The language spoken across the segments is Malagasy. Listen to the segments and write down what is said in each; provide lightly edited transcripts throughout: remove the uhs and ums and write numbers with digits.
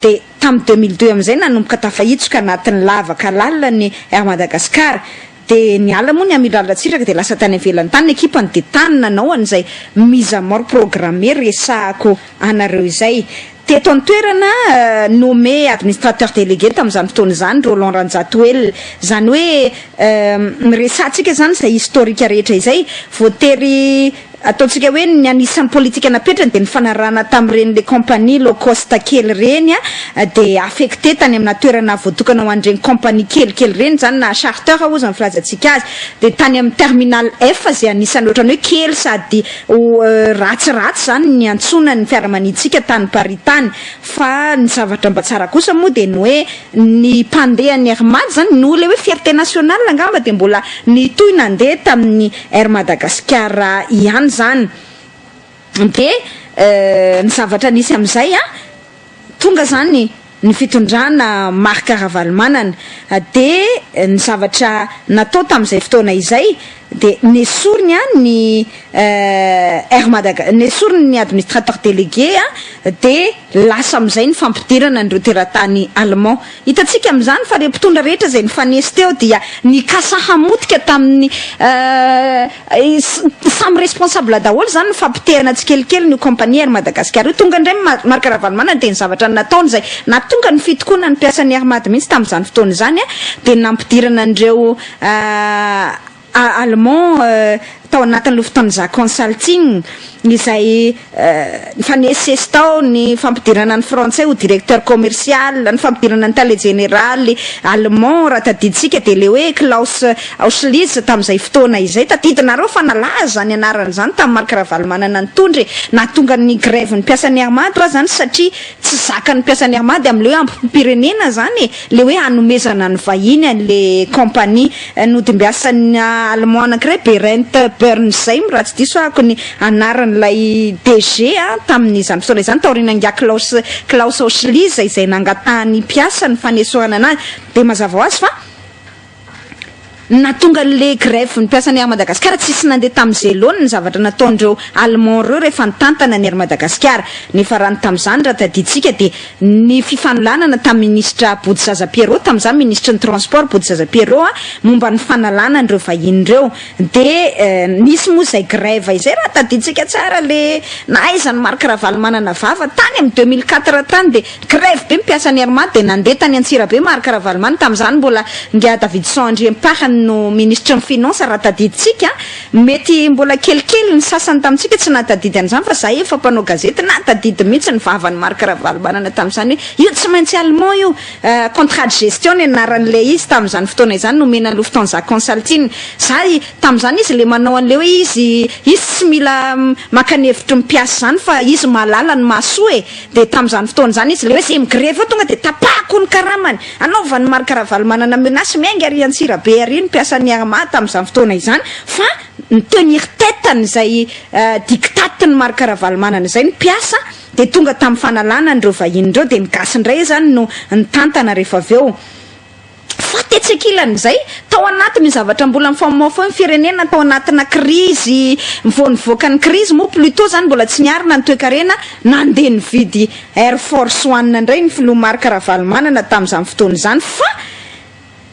Dia tamin'ny 2002 amin'izay nanomboka tafahitsoka anatin'ny lavaka lalina ny Air Madagascar. Dia niala moa ny Amiral Ratsiraka dia lasa tany ivelany tany ny ekipany dia tany nanao an'izay mise à mort programmée resahako anareo izay. Teto an-toerana, nommé administrateur délégué tamin'izany fotoana izany Roland Ranjatoelina. Izany hoe resahantsika izany izay historique rehetra izay, voatery ataontsika hoe ny anisan'ny politika napetrany dia ny fanarahana tamin'ireny le compagnie low cost kely ireny dia affecté tany amina toerana voatokana ho an'ireny compagnie kelikely ireny izany na charter hozy ny filazantsika azy dia tany amin'ny terminal F izay anisan'ny ohatran'ny hoe kely sady ratsiratsy izany ny niantsoana ny fiaramanidintsika tany Paris tany. Fa ny zavatra mba tsara kosa moa dia ny hoe ny mpandeha ny Air Mad izany noho ilay hoe fierté nationale angamba dia mbola nitohy nandeha tamin'ny Air Madagascar ihany izany. Dia ny zavatra nisy amin'izay an, tonga izany ny fitondrana Marc Ravalomanana dia ny zavatra natao tamin'izay fotoana izay dia nesoriny ny Air Madaga, nesoriny ny administrateur délégué dia lasa amin'izay ny fampidirana an'ireo teratany allemand. Hitantsika amin'izany fa ireo mpitondra rehetra izay nifanesy teo dia nikasa hamotika tamin'ny samy responsable daholo izany ny fampotehana tsikelikely an'io compagnie Air Madagascar io. Tonga indray Marc Ravalomanana dia ny zavatra nataony izay nahatonga ny fitokonan'ny mpiasan'ny Air Mad mihitsy tamin'izany fotoana izany dia ny nampidirana an'ireo Allemand tao anatin'ny Lufthansa Consulting izay nifanesisesy tao ny fampidirana ny frantsay ho directeur commercial, ny fampidirana ny tale jeneraly allemand raha tadidintsika dia ilay hoe Klaus Auschlitz tamin'izay fotoana izay, tadidinareo fa nalaza izany anarana izany tamin'i Marc Ravalomanana nitondra e, nahatonga ny grève ny mpiasan'ny Air Mad hoa izany satria tsy zakan'ny mpiasan'ny Air Mad amin'ilay hoe ambom-pirenena izany e, ilay hoe hanomezana ny vahiny an'ilay compagnie Nodimbiasan'ny Allemand anankiray, Berend Bernheim raha tsy diso ahako ny anaran'ilay DG tamin'izany fotoana izany, taorian'ingahy Klaus Klaus Auschlies izay nangatahan'ny mpiasa ny fanesorana anazy. Dia mazava ho azy fa nahatonga an'ilay grève ny mpiasan'ny Air Madagascar tsisy nandeha tamin'izay laoniny ny zavatra nataon'ireo Allemand ireo rehefa nitantana ny Air Madagascar. Nifarany tamin'izany raha tadidintsika dia Ny fifanolanana tamin'ny minisitra Botozaza Pierrot, tamin'izany minisitry ny Transport Botozaza Pierrot, momba ny fanalana an'ireo vahiny ireo. Dia nisy moa izay grève izay raha tadidintsika tsara le nahaizan'i Marc Ravalomanana vava tany amin'ny 2004 tany dia grève be ny mpiasan'ny Air Mad dia nandeha tany Antsirabe Marc Ravalomanana, tamin'izany mbola ingahy Davidson Andriamparany no minisitry ny Finance raha tadidintsika. Mety mbola kelikely ny sasany tamintsika tsy nahatadidy an'izany fa izahay efa mpanao gazety nahatadidy mihitsy ny vavan'i Marc Ravalomanana tamin'izany hoe io tsy maintsy allemand io, contrat de gestion ny anaran'ilay izy tamin'izany fotoana izany nomena Lufthansa Consulting. Izahay tamin'izany izy ilay manao an'ilay hoe izy izy tsy mila maka ny hevitry ny mpiasa izany fa izy mahalala ny mahasoa e! Dia tamin'izany fotoana izany izy ilay hoe izay migrevy eo tonga dia tapahako ny karamany. Anaovan'i Marc Ravalomanana menace miainga ary Antsirabe ary ny mpiasan'ny Arma tamin'izany fotoana izany fa ni-tenir tête an'izay diktat-n'i Marc Ravalomanana izay ny mpiasa dia tonga tamin'ny fanalana an'ireo vahiny ireo dia ny gasy indray izany no nitantana rehefa avy eo. Fa tetsy ankilan'izay, tao anatin'io zavatra mbola mifamofaofo io ny firenena tao anatina krizy, vao nivoaka ny krizy moa plutot izany mbola tsy niarina ny toekarena, nandeha nividy Air Force One indray ny filoha Marc Ravalomanana tamin'izany fotoana izany fa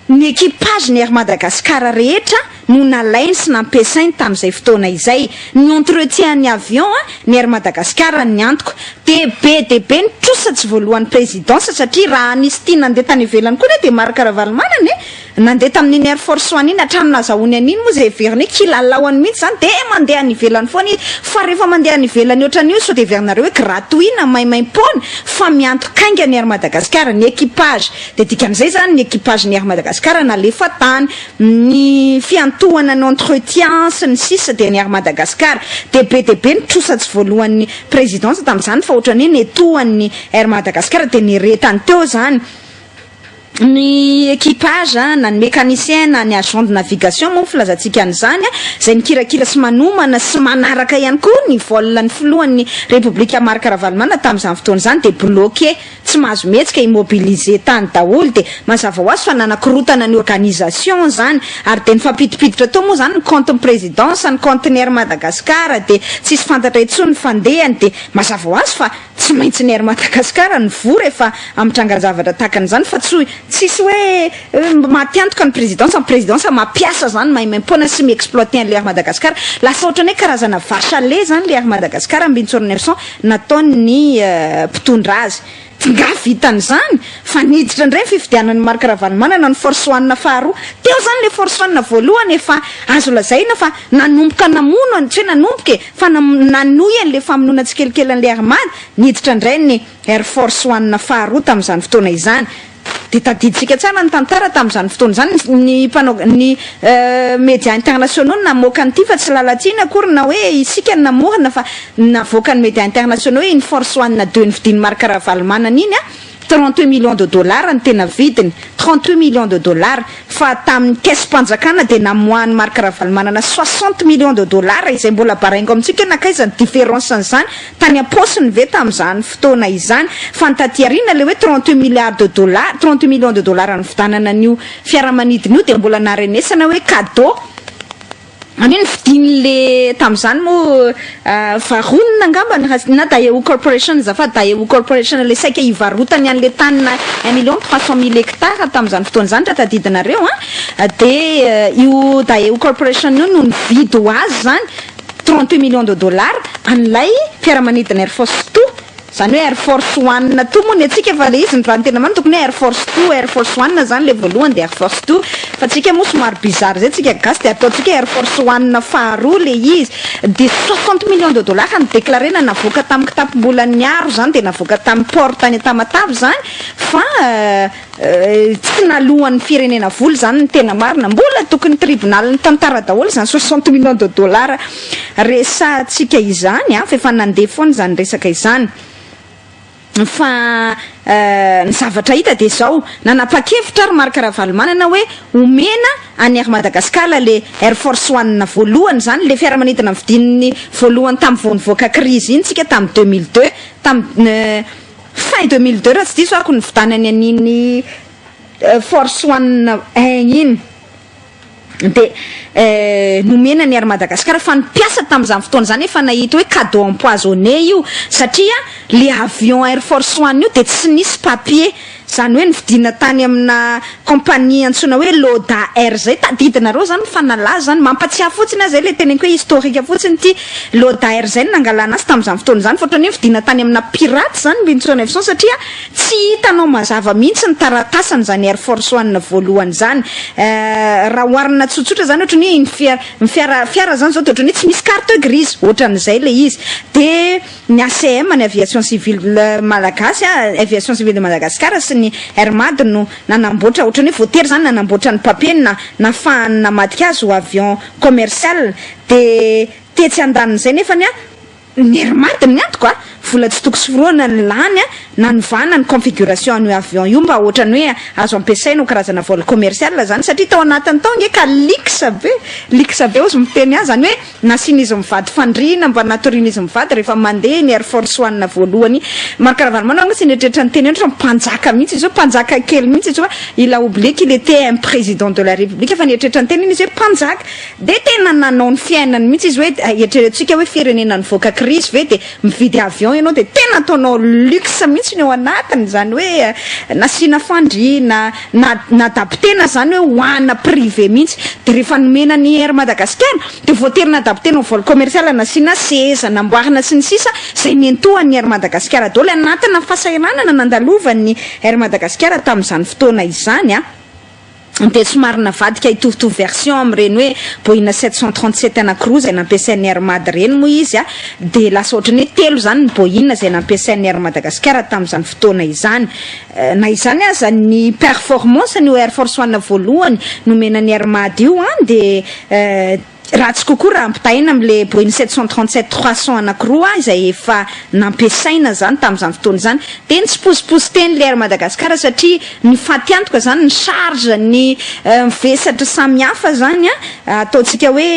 ny équipage ny Air Madagascar rehetra no nalainy sy nampiasainy tamin'izay fotoana izay. Ny entretien ny avion ny Air Madagascar ny antoka. Dia be dia be ny trosa tsy voalohan'ny présidence satria raha nisy tia nandeha tany ivelany koa anie dia Marc Ravalomanana e! Nandeha tamin'iny Air Force One iny hatramin'ny nazahoany an'iny moa izay heveriny hoe kilalaoany mihitsy izany dia mandeha any ivelany foana izy fa rehefa mandeha any ivelany ohatran'io sao dia heverinareo hoe gratuit na maimaimpoana fa miantoka ny Air Madagascar ny équipage dia dikan'izay izany ny équipage ny Air Madagascar nalefa tany ny fiantohana ny entretien sy ny sisa dia ny Air Madagascar dia be dia be ny trosa tsy voalohan'ny présidence tamin'izany fa ohatran'ny hoe netohan'ny Air Madagascar dia niretany teo izany ny équipage na ny mécanicien na ny agent de navigation moa ny filazantsika an'izany izay mikirakira sy manomana sy manaraka ihany koa ny vol ny filohan'ny Repoblika Marc Ravalomanana tamin'izany fotoana izany dia bloqué tsy mahazo mihetsika immobilisé tany daholo dia mazava ho azy fa nanakorotana ny organisation izany ary dia nifampidipiditra teo moa izany ny compte ny présidence ny compte ny Air Madagascar dia tsisy fantatra intsony ny fandehany dia mazava ho azy fa. Tsy maintsy ny Air Madagascar no voa rehefa amin'ny trangan-javatra tahaka an'izany fa tsy tsisy hoe maty antoka ny présidence, ny présidence mampiasa izany maimaimpoana sy mi-exploiter an'ilay Air Madagascar. Lasa ohatran'ny hoe karazana vache à lait izany ilay Air Madagascar Mbintsoro Nelson nataon'ny mpitondra azy. Nga vitan'izany fa niditra indray ny fifidianan'i Marc Ravalomanana ny Force One faharoa. Teo izany ilay Force One voalohany efa azo lazaina fa nanomboka namono, tsy hoe nanomboka e, fa nanohy an'ilay famonoana tsikelikely an'ilay Air Mad, niditra indray ny Air Force One faharoa tamin'izany fotoana izany. Dia tadidintsika tsara ny tantara tamin'izany fotoana izany, ny mpanao, ny médias internationaux no namoaka an'ity fa tsy Lalatiana akory na hoe isika no namorona fa navoakan'ny médias internationaux hoe iny Force One deux novidian'i Marc Ravalomanana iny an, 38 millions de dollars no tena vidiny, 38 millions de dollars, fa tamin'ny caisse-mpanjakana dia namoahan'i Marc Ravalomanana 60 millions de dollars izay mbola baraingo amintsika hoe nankaiza ny différence-n'izany, tany am-paosiny ve tamin'izany fotoana izany, fa ny taty aoriana ilay hoe 38 milliards de dollars, 38 millions de dollars nividanana an'io fiaramanidina io dia mbola narenesana hoe cadeau an'io nividian'le tamin'izany moa Varuna angamba na Daewoo Corporation azafady, Daewoo Corporation ilay saika hivarotany an'ilay tanina un million trois cent mille hectares tamin'izany fotoana izany raha tadidinareo an, dia io Daewoo Corporation io no nividy ho azy izany 38 millions de dollars an'ilay fiaramanidina Air Force Two, izany hoe Air Force One two moa ny antsika fa ilay izy raha ny tena marina tokony hoe Air Force Two, Air Force One izany ilay voalohany dia Air Force Two, fa tsika moa somary bizarre izay tsika gasy dia ataontsika hoe Air Force One faharoa ilay izy, dia 60 millions de dollars no déclarena navoaka tamin'ny kitapom-bolan'ny aro izany dia navoaka tamin'ny port tany Tamatave izany fa Tsy naloan'ny firenena vola izany ny tena marina. Mbola tokony tribonalin'ny tantara daholo izany 60 millions de dollars resahantsika izany an, fa efa nandeha foana izany resaka izany. Fa ny zavatra hita dia izao, nanapa-kevitra ary Marc Ravalomanana hoe omena an'i Air Madagascar le Air Force One voalohany izany, le fiaramanidina novidian'ny voalohany tamin'ny vao nivoaka crise iny tsika tamin'ny 2002, tamin'ny Fin 2002 raha tsy diso ako nividanany an'iny Force One un iny dia nomena ny Air Madagascar fa ny mpiasa tamin'izany fotoana izany efa nahita hoe cadeau empoisonné io satria le avion Air Force One io dia tsy nisy papier, izany hoe nividiana tany amina compagnie antsoina hoe Loda Air izay, tadidinareo izany fa nalaza izany, mampatsiahy fotsiny aho izay le teneniko hoe historique fotsiny ity. Loda Air izay no nangalana azy tamin'izany fotoana izany fa ohatran'ny hoe nividiana tany amina pirate izany Mbinintsoa Nelson satria tsy hitanao mazava mihitsy ny taratasan'izany Air Force One voalohany izany. Raha oharina tsotsotra izany ohatran'ny hoe iny fiara, ny fiara, fiara izany izao dia ohatran'ny hoe tsy misy carte grise, ohatran'izay ilay izy. Dia ny ACM, ny Aviation Civile Malagasy, Aviation Civile de Madagascar sy ny Air Mad no nanamboatra, ohatran'ny hoe voatery izany nanamboatra ny papier-ny na nahafahany namadika azy ho avion commercial. Dia tetsy andanin'izay nefany an, ny Air Mad ny antoko a, vola tsy toko sy forohana ny lany a, nanovana ny configuration an'io avion io mba ohatran'ny hoe azo ampiasaina ho karazana vol commercial zany satria tao anatiny tao ange ka luxe be, luxe be ozy miteny ahy, zany hoe nasian'izy mivady fandriana mba natorian'izy mivady rehefa mandeha iny Air Force One voalohany iny. Marc Ravalomanana anga tsy nieritreritra niteny hoe mpanjaka mihitsy izy io, mpanjaka kely mihitsy izy io fa il a oublié qu'il etait un président de la République fa nieritreritra niteny iny izy hoe mpanjaka. Dia tena nanao ny fiainany mihitsy izy hoe eritreretintsika hoe firenena nivoaka crise ve dia mividy avion ianao dia tena ataonao luxe mihitsy ny ao anatiny, izany hoe nasiana fandriana, na n'adaptena izany hoe ho ana privé mihitsy. Dia rehefa nomena ny Air Madagascar dia voatery n'adaptena ho vol commercial, nasiana seza, namboarina sy ny sisa izay nentohan'ny Air Madagascar daholo anatina fahasahiranana nandalovan'ny Air Madagascar tamin'izany fotoana izany an. Dia somary navadika hitovitovy version amin'ireny hoe Boeing 737 anankiroa izay nampiasain'ny Air Mad ireny moa izy dia lasa ohatran'ny hoe telo izany ny Boeing izay nampiasain'ny Air Madagascar tamin'izany fotoana izany. Na izany aza ny performance an'io Air Force One voalohany nomena ny Air Mad io dia Ratsy kokoa raha ampitahaina amin'ilay Boeing 737 300 anankiroa izay efa nampiasaina izany tamin'izany fotoana izany. Dia nitsipozipozy teny ilay Air Madagascar satria ny fatiantoka izany, ny charge, ny vesatra samihafa izany ataontsika hoe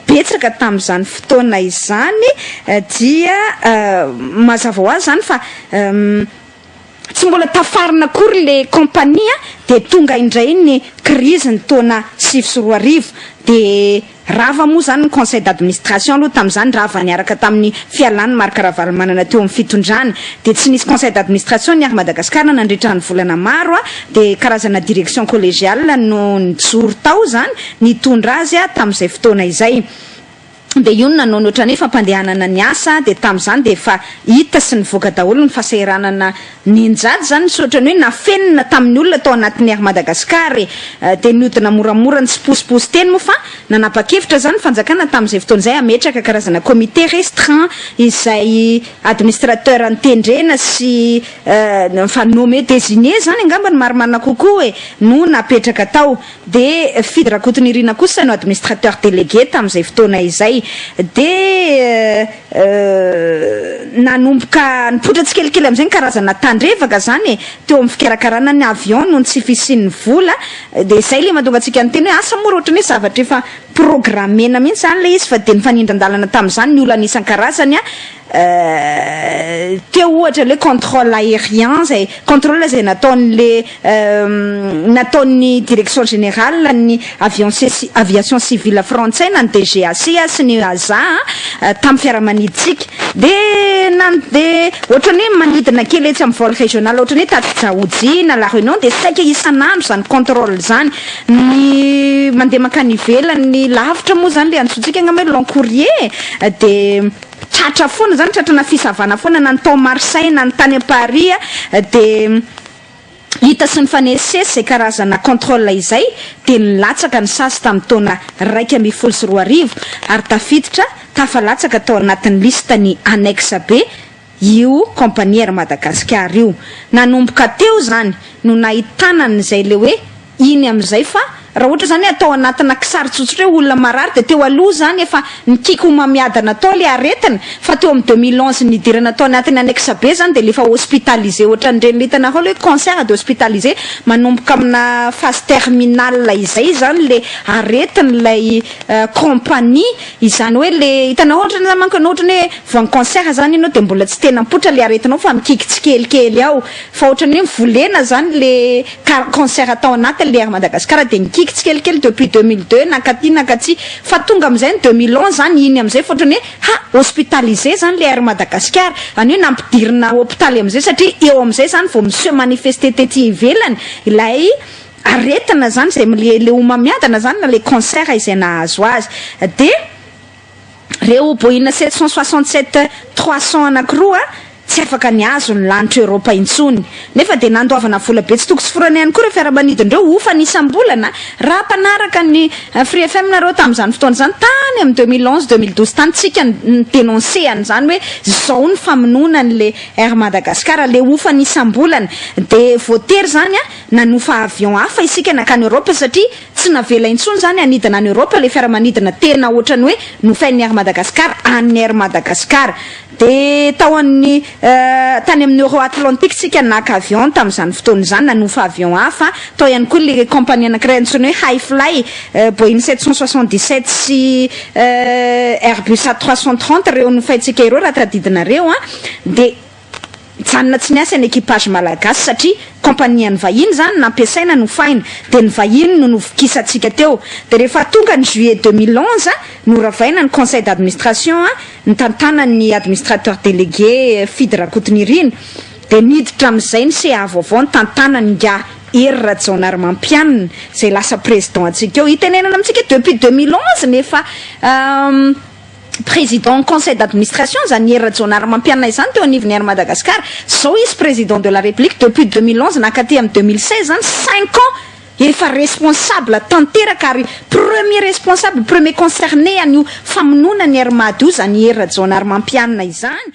betsaka tamin'izany fotoana izany dia mazava ho azy izany fa Tsy mbola tafarina akory le compagnie dia tonga indray ny crise ny taona 2009 dia Rava moa zany ny conseil d'administration aloha tamin'izany, rava niaraka tamin'ny fialan'ny Marc Ravalomanana teo amin'ny fitondrany. De tsy nisy conseil d'administration ny Air Madagascar nandritra ny volana maro, de karazana direction collégiale no nijoro tao zany nitondra azy tamin'izay fotoana izay. De io no nanao ny ohatrany hoe fampandehanana ny asa. De tamin'izany de efa hita sy nivoaka daholo ny fahasahiranana ninjady zany, sy ohatrany hoe nafenina tamin'ny olona tao anatin'ny Air Madagascar. De niodina moramora ny tsiposiposy teny moa, fa nanapa-kevitra zany fanjakana tamin'izay fotoana izay ametraka karazana comité restreint, izay administrateur nitendrena sy fa nommé, désigné zany angamba ny marimarina kokoa e, no napetraka tao. De Fidy Rakotonirina kosa no administrateur délégué tamin'izay fotoana izay. De nanomboka nipoitra tsikelikely am'izay ny karazana tandrevaka zany e teo amin'ny fikarakarana ny avion no ny tsy fisian'ny vola. De zay le mahatonga antsika ny teny hoe asa moa ohatra ny hoe zavatra efa programmena mihitsy zany le izy, fa de nifanindran-dalana tamin'izany ny olana isan-karazany teo. Ohatra le contrôle aérien zay, contrôle zay nataon'le nataon'ny Direction générale ny avion aviation civile frantsay na ny DGAC sy ny EASA tamin'ny fiaramaniditsika. De nan de ohatrany hoe manidina kely etsy amin'ny vol régional, ohatrany hoe taty Dzaoudzi na La Réunion, de saika isan'andro zany contrôle zany. Ny mandeha mankany ivelany lavitra moa zany, le antsointsika angamba hoe long courrier, de tratra foana zany, tratrana fisavana foana, na ny tao Marseille na ny tany Paris. De hita sy nifanesisesy zay karazana contrôle izay. De nilatsaka ny sazy tamin'ny taona 2011, ary tafiditra, tafalatsaka tao anatin'ny liste ny annexe B io compagnie Air Madagascar io. Nanomboka teo zany no nahitanan'izay le hoe iny am'izay. Fa raha ohatra zany hoe atao anatina kisary tsotsotra hoe olona marary, de teo aloha zany efa nikiky homamiadana tao le aretina, fa teo amy 2011 nidirana tao anatin'ny annexe B zany, de lefa hospitalisé, ohatran'ireny le hitanareo le hoe cancer de hospitalisé manomboka amina phase terminale izay zany le aretina lay compagnie izany. Hoe le hitanao ohatra zany manko anao, ohatrany hoe voan'ny cancer zany ianao, de mbola tsy tena mipoitra le aretinao fa mikiky tsikelikely ao, fa ohatrany hoe mivolena zany le cancer atao anatiny le Air Madagascar, de nikiky tsikelikely depuis 2002 nakaty nakaty, fa tonga am'izay ny 2011 zany iny am'izay fa ohatrany hoe ha hospitalisé zany le Air Madagascar any, hoe nampidirina hôpitaly am'izay, satria eo am'izay zany vao mi-se manifester tety ivelany ilay aretina zany, zay le homamiadana zany na le cancer izay nahazo azy. De reo Boeing 767-300 anakiroa tsy afaka ny azo ny lanitra Eropa intsony, nefa de nandoavana vola be tsy toko sy forany ihany koa reo fiaramanidindreo ofa nisam-bolana. Raha mpanaraka ny Free FM nareo tamin'izany fotoana zany, tany amy 2011, 2012 tany, tsika ny dénoncer an'izany hoe zao ny famonoana n'le Air Madagascar, le ofa nisam-bolana. De voatery zany nanofa avion hafa isika nakany Europe, satria tsy navela intsony zany anidina any Europe le fiaramanidina tena ohatrany hoe nofain'ny Air Madagascar any Air Madagascar. De tao amin'ny tany amin'ny Euro Atlantique tsika naka avion tamin'izany fotoana zany, nanofa avion hafa tao ihany koa le compagnie anankiray antsoina hoe Highfly, Boeing 777 sy Airbus A330 reo nofaintsika ireo, raha tadidinareo. De janona tsy niasa ny équipage malagasy, satria compagnie ny vahiny zany nampiasaina nofaina, de ny vahiny no novokisantsika teo. De rehefa tonga ny juillet 2011, noravaina ny conseil d'administration ny tantana ny administrateur délégué Fidy Rakotonirina, de niditra am'izay ny CA vaovao ny tantanany nga Hery Rajaonarimampianina, zay lasa président atsika eo itenenana amintsika depuis 2011. Nefa président conseil d'administration zany Hery Rajaonarimampianina izany teo anivon'ny Air Madagascar. Zao izy président de la République depuis 2011 nakaty amy 2016 zany, 5 ans efa responsable tanteraka, ary premier responsable, premier concerné an'io famonoana ny Air Mad io zany Hery Rajaonarimampianina izany.